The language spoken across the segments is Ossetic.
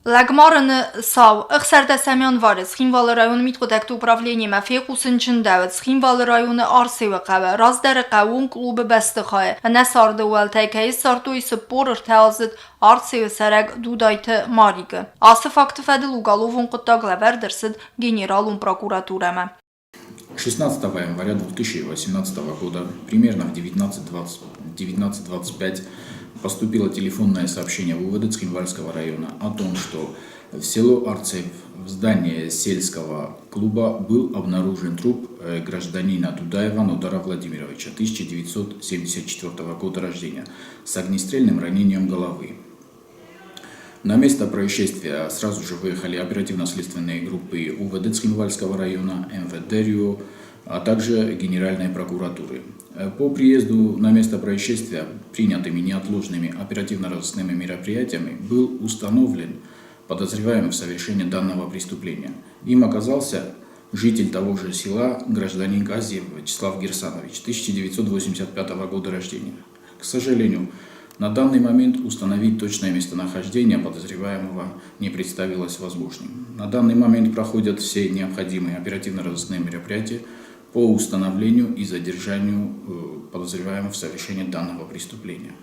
Лӕгмарыны цау 16 январы Цхинвалы районы мидхъуыддӕгты управленимӕ фехъусын чындӕуыд Цхинвалы районы Арцеуы хъӕуы раздӕры хъӕууон клубы бӕстыхайы ӕнӕцарды уӕлтӕй кӕй ссардтой 43-аздзыд Арцеуы цӕрӕг Дудайты Марикы. Ацы факты фӕдыл уголовон хъуыддаг лӕвӕрд ӕрцыд Генералон прокуратурӕмӕ. 16 января 2018 года примерно в 19.25 поступило телефонное сообщение в УВД Цхинвальского района о том, что в село Арцев в здании сельского клуба был обнаружен труп гражданина Дудаева Нодара Владимировича, 1974 года рождения, с огнестрельным ранением головы. На место происшествия сразу же выехали оперативно-следственные группы УВД Цхинвальского района, МВД РИО, а также Генеральной прокуратуры. По приезду на место происшествия принятыми неотложными оперативно-розыскными мероприятиями был установлен подозреваемый в совершении данного преступления. Им оказался житель того же села, гражданин Газиев Вячеслав Герсанович, 1985 года рождения. К сожалению, на данный момент установить точное местонахождение подозреваемого не представилось возможным. На данный момент проходят все необходимые оперативно-розыскные мероприятия по установлению и задержанию подозреваемого в совершении данного преступления.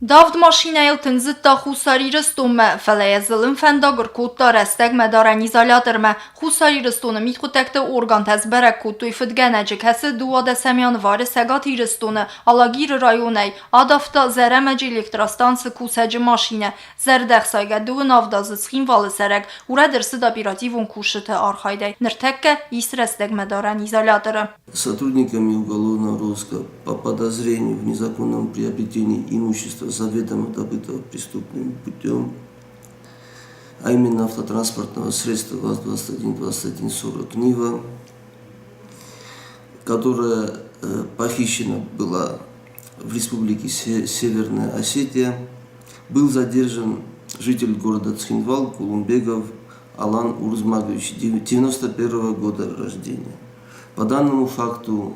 Давд машинӕйыл тындзыдта Хуссар Ирыстонмӕ, фӕлӕ йӕ зылын фӕндаг ӕркодта рӕстӕгмӕдарӕн изолятормӕ. Хуссар Ирыстоны мидхъуыддӕгты органтӕ сбӕрӕг кодтой фыдгӕнӕджы, кӕцы 12 январы Цӕгат Ирыстоны Алагиры районӕй адавта Зӕрӕмӕджы электростанцы кусӕджы машинӕ. Зӕрдӕхсайгӕ дыууын авд азы Цхинвалы цӕрӕг урӕд ӕрцыд оперативон кусджыты архайдӕй. Ныртӕккӕ ис рӕстӕгмӕдарӕн изоляторы. Сотрудниками уголовного розыска по подозрению в незаконном приобретении имущества, заведомо добытого преступным путем, а именно автотранспортного средства ВАЗ-212140 «Нива», которая похищена была в республике Северная Осетия, был задержан житель города Цхинвал Кулумбегов Алан Урзмагович, 91 года рождения. По данному факту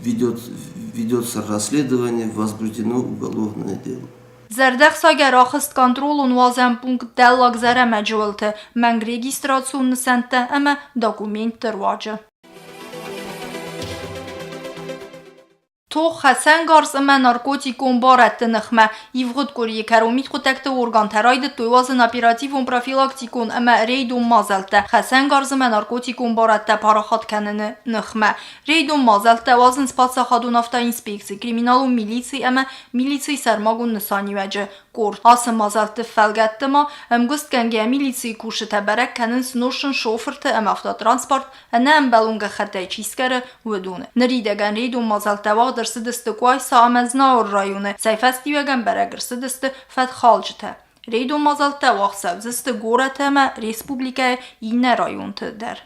ведется расследование, возбуждено уголовное дело. Зӕрдӕхсайгӕ рахызт контролон уадзӕн пункт Дӕллаг Зӕрӕмӕджы уылты мӕнг регистрацион нысӕнттӕ ӕмӕ документты руаджы. Тох хӕцӕнгарз ӕмӕ наркотикон барӕдты ныхмӕ. Ивгъуыд къуырийы кӕрон мидхъуыддӕгты органтӕ райдыдтой уадзын оперативон-профилактикон ӕмӕ рейдон мадзӕлттӕ хӕцӕнгарз ӕмӕ наркотикон барадтӕ парахат кӕныны ныхмӕ. Рейдон мадзӕлттӕ уадзынц паддзахадон автоинспекци, криминалон милици ӕмӕ милицийы сӕрмагонд нысаниуӕджы къорд. Ацы мадзӕлтты фӕлгӕтты ма ӕмгуыстгӕнгӕ милицийы кусджытӕ бӕрӕг кӕнынц нозтджын шофырты ӕмӕ автотранспорт ӕнӕӕмбӕлон гӕххӕттӕй чи скӕры, уыдоны. Ныридӕгӕн рейдон мадзӕлттӕ уагъд ӕрцыдысты Къуайса ӕмӕ Знауыр районы, цӕй фӕстиуӕгӕн бӕрӕг ӕрцыдысты фӕткхалджытӕ. Рейдон мадзӕлттӕ уагъд цӕудзысты горӕты ӕмӕ республикӕйы иннӕ районты дӕр.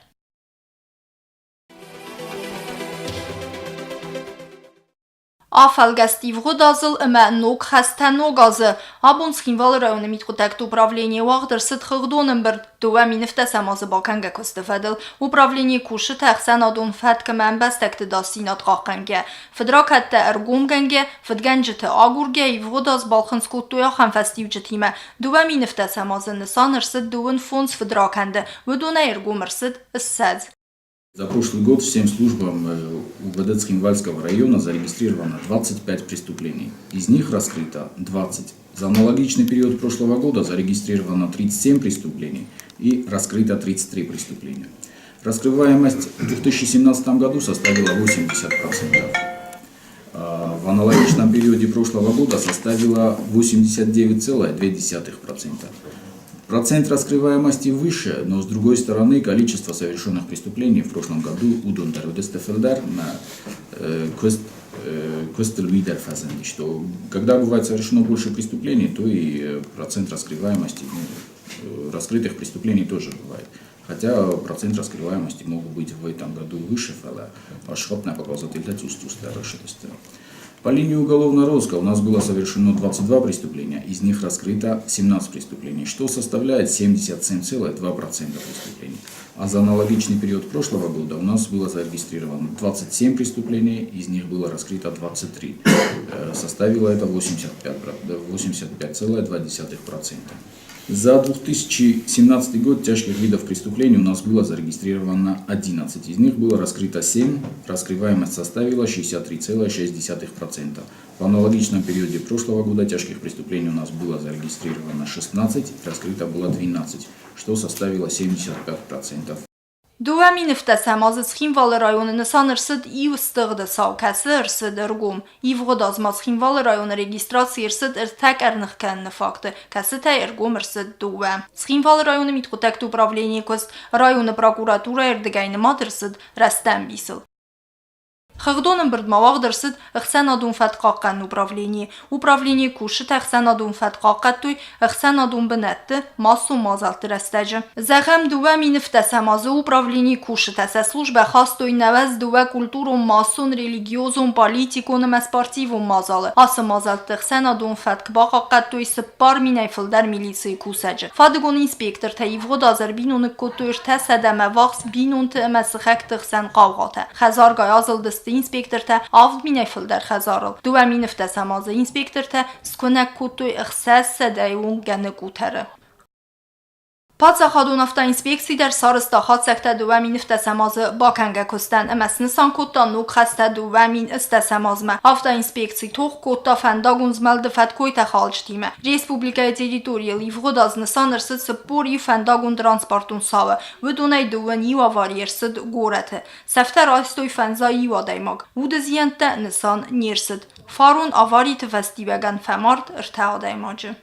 Афӕлгӕст ивгъуыд азыл ӕмӕ ног хӕстӕ ног азы. Абон Цхинвалы районы мидхъуыддӕгты управленийы уагъд ӕрцыд хыгъдон ӕмбырд 2 017 азы бакӕнгӕ куысты фӕдыл. Управленийы кусджытӕ ӕхсӕнадон фӕтк ӕмӕ ӕмбӕстӕгты дасдзинад хъахъхъӕнгӕ, фыдракӕдтӕ ӕргомгӕнгӕ, фыдгӕнджыты агургӕ ивгъуыд аз балхынцъ кодтой ахӕм фӕстиуджытимӕ. 2 017 азы нысан ӕрцыд 25 фыдракӕнды, уыдонӕй ӕргом ӕрцыд 20. За прошлый год всем службам УВД Цхинвальского района зарегистрировано 25 преступлений. Из них раскрыто 20. За аналогичный период прошлого года зарегистрировано 37 преступлений и раскрыто 33 преступления. Раскрываемость в 2017 году составила 80%. А в аналогичном периоде прошлого года составила 89,2%. Процент раскрываемости выше, но с другой стороны количество совершенных преступлений в прошлом году уыдон дӕр уыдысты фылдӕр нӕ куыстыл уый дӕр фӕзынди, что когда бывает совершено больше преступлений, то и процент раскрываемости, ну, раскрытых преступлений тоже бывает. Хотя процент раскрываемости мог быть в этом году выше, фӕлӕ ашхопна показатель цъус-цъусдӕр рашыдысты. По линии уголовного розыска у нас было совершено 22 преступления, из них раскрыто 17 преступлений, что составляет 77,2% преступлений. А за аналогичный период прошлого года у нас было зарегистрировано 27 преступлений, из них было раскрыто 23. Составило это 85,2%. За 2017 год тяжких видов преступлений у нас было зарегистрировано 11. Из них было раскрыто 7, раскрываемость составила 63,6%. В аналогичном периоде прошлого года тяжких преступлений у нас было зарегистрировано 16, раскрыто было 12, что составило 75%. 2017 азы Цхинвалы районы нысан ӕрцыд иу стыгъды цау, кӕцы ӕрцыд ӕргом. Ивгъуыд аз ма Цхинвалы районы регистраци ӕрцыд ӕртӕ къӕрных кӕныны факты, кӕцытӕй ӕргом ӕрцыд дыууӕ. Цхинвалы районы мидхъуыддӕгты управленийы куыст районы прокуратурӕйы ӕрдыгӕй нымад ӕрцыд рӕстӕмбисыл. Хыгъдон ӕмбырд ма уагъд ӕрцыд ӕхсӕнадон фӕткхъахъхъӕнӕн управленийы. Управленийы кусджытӕ ӕхсӕнадон фӕтк хъахъхъӕдтой ӕхсӕнадон бынӕтты массон мадзӕлтты рӕстӕджы. Зӕгъӕм, 2010 азы управленийы кусджытӕ сӕ службӕ хастой 92 культурон, массон, религиозон, политикон ӕмӕ спортивон мадзалы. Ацы мадзӕлтты ӕхсӕнадон фӕтк бахъахъхъӕдтой 4000-ӕй фылдӕр милицийы кусӕджы. Фадыгон инспектортӕ ивгъуыд аз ӕрбиноныг кодтой 300-мӕ ввахс бинонты ӕмӕ сыхӕгты хсӕн хъаугъатӕ. Хӕдзаргай азылдысты инспектортӕ 7000-ӕй фылдӕр хӕдзарыл. 2017 азы инспектортӕ скуынӕг кодтой 600-ӕй онг гӕны къутӕры. Паддзахадон автоинспекци дӕр сарӕзта хатдзӕгтӕ 2017 азы бакӕнгӕ куыстӕн ӕмӕ снысан кодта ног хӕстӕ 2010 азмӕ. Автоинспекци тох кодта фӕндагон змӕлды фӕткойтӕ халджытимӕ. Республикӕйы территорийыл ивгъуыд аз нысан ӕрцыд 41 фӕндагон-транспортон цауы. Уыдонӕй дыууӕн иу авари ӕрцыд горӕты. Цӕфтӕ райстой фӕндзай иу адӕймаг. Уды зиӕнттӕ нысан не рцыд. Фарон авариты фӕстиуӕгӕн фӕмард ӕртӕ адӕймаджы.